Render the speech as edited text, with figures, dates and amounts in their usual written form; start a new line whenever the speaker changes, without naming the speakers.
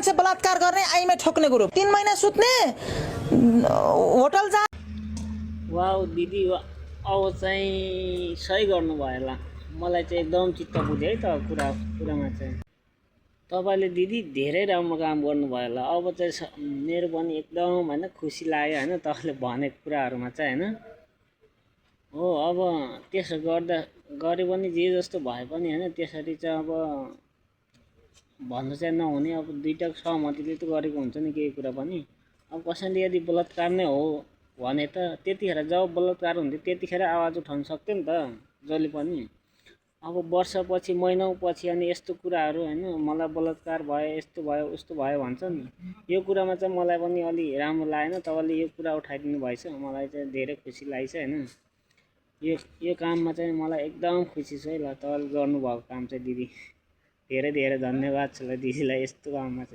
मान्छे बलात्कार गर्ने आइमै ठोक्ने ग्रुप 3 महिना सुत्ने होटल जा
वाउ दिदी अब चाहिँ सही गर्नुभयो होला मलाई चाहिँ एकदम चित्त बुझ्यो है त कुरामा चाहिँ तपाईले दिदी धेरै राम्रो काम गर्नुभयो होला अब चाहिँ मेरो पनि एकदम हैन खुसी लाग्यो हैन तपाईले भनेको कुराहरुमा चाहिँ हैन हो अब त्यसो गरे पनि जे जस्तो भए पनि हैन त्यसरी चाहिँ अब भन्नु चाहिँ नहुने अब दुईटाको सहमतिले त गरेको हुन्छ नि केही कुरा पनि अब कसैले यदि बलात्कार नै हो भने त त्यतिखेर जब बलात्कार हुन्थ्यो त्यतिखेर आवाज उठाउन सक्थ्यो नि त जसले पनि अब वर्षपछि महिनौपछि अनि यस्तो कुराहरू हैन मलाई बलात्कार भयो यस्तो भयो उस्तो भयो भन्छ नि यो कुरामा चाहिँ मलाई पनि अलि राम्रो लागेन तपाईले यो कुरा उठाइदिनु भएछ मलाई चाहिँ धेरै खुसी लागेछ हैन यो काममा चाहिँ मलाई एकदम खुसी छु है ल तपाईले गर्नुभएको काम चाहिँ दिदी धेरै धेरै धन्यवाद छ ल दिदीलाई यस्तो काममा चाहिँ